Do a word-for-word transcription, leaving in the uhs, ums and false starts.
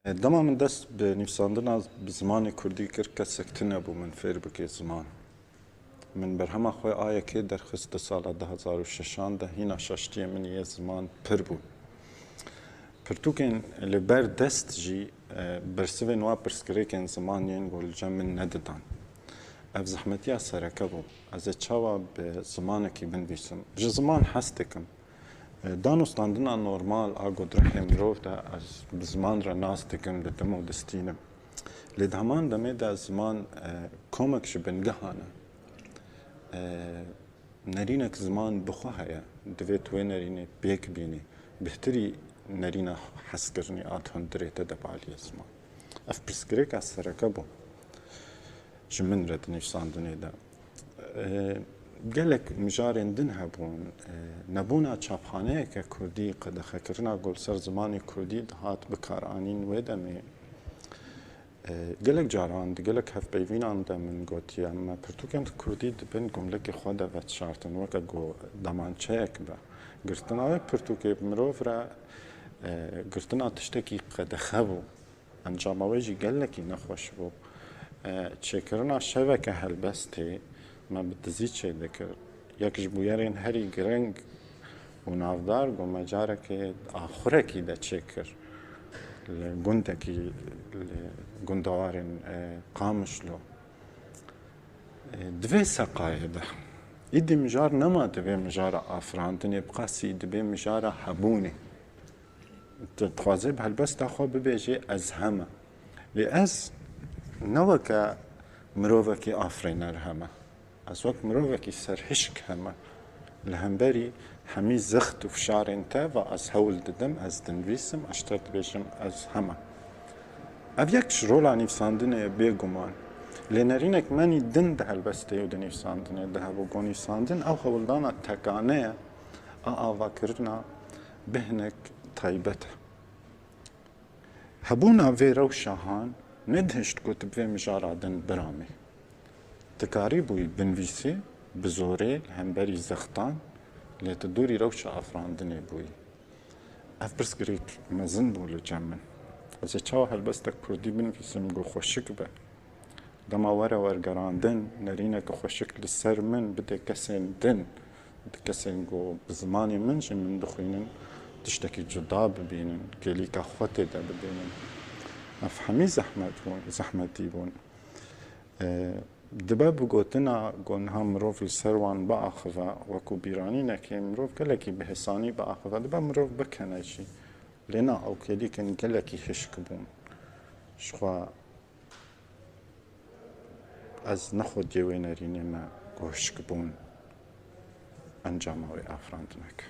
Dema min dest bi nivîsandina bi zimanê kurdî kir, kesek tune bû min fêr bike ziman. Min berhema xwe A Y K derxist di sala du hezar û şeşan de, hîna şaştiyê min yê ziman pir bûn. Pirtûkên li ber dest jî, e, bersivên wa pirsgirêkên ziman yên ku li cem min nedidan. Ev zehmetiya sereke bû. Ez ê çawa bi zimanekî binivîsim? Ji ziman hez dikim. E, danûstandina normal a ku di rihê mirov de ez bi ziman re nas dikim, didim û distînim. Lê di heman demê de ziman, e, komek ji bingehan e. E, nerînek ziman bi xwe heye. Divê tu wê nerînê pêk bînî. Bihtirî nerîna hezkirinê a di hundirê te de baliyê ziman. Ev pirsgirêka sereke bû. Ji min re di nivîsandinê de. E, gelek mijarên din hebûn. E, nebûna çapxaneyeke kurdî, qedexekirina ku li ser zimanê kurdî dihat bikaranîn wê demê. E, gelek caran di gelek hevpeyvînan de min gotiye, me pirtûkên kurdî di bin gumlekê xwe de vedişartin, weke ku demançeyek be. Girtina wê pirtûkê bi mirov re, e, girtina tiştekî qedexe bû. Encama wê jî gelekî nexweş bû. E, çêkirina şeveke helbestê me bi dizî çêdikir. Yek ji bûyerên herî giring û navdar ku me carekê axurekî de çêkir. Li gundekî, li gundewarên, e, Qamişlo. E, di vê seqayê de. Îdî mijar nema di vê mijara afirandinê, bi qasî di vê mijara hebûnê. Tu dixwazê bi helbesta xwe bibêjê ez heme. Lê ez ne weke mirovekî afirîner heme. Ez wek mirovekî serhişk heme. Li hemberî hemî zext û fişarên te ve ez hewl didim, ez dinivîsim, ez ji te dibêjim ez heme. Ev yek ji rola nivîsandinê ye bêguman. Lê nerînek menî din di helbestê û di nivîsandinê de hebû. Ku nivîsandin ew hewldana tekane ye, a avakirina bêhnek taybet e. Hebûna vê rewşa han nedihişt ku tu bi vê mijara din biramî. Tu karîbûyî binivîsî bi zorê li hemberî zextan, lê tu dûrî rewşa afirandinê bûyî. Ev pirsgirêk mezin bû li cem min. Ez ê çawa helbestek kurdî binivîsim ku xweşik be? Dema were wergerandin, nerîneke xweşik li ser min bide kesên din, kesên ku bi zimanê min jî min dixwînin, tiştekî cuda bibînin, kêlîka xwe tê de bibînin. Ev hemî zehmet bûn, zehmetî bûn. E, dibe bi gotina ku niha mirov li ser wan biaxive, wekû bîranînekê mirov gelekî bi hêsanî biaxive, dibe mirov bikene jî. Lê na, ew kêlîkên gelekî hişk bûn. Ji xwe ez ne xwediyê wê nerînê me ku hişk bûn encama wê afirandineke.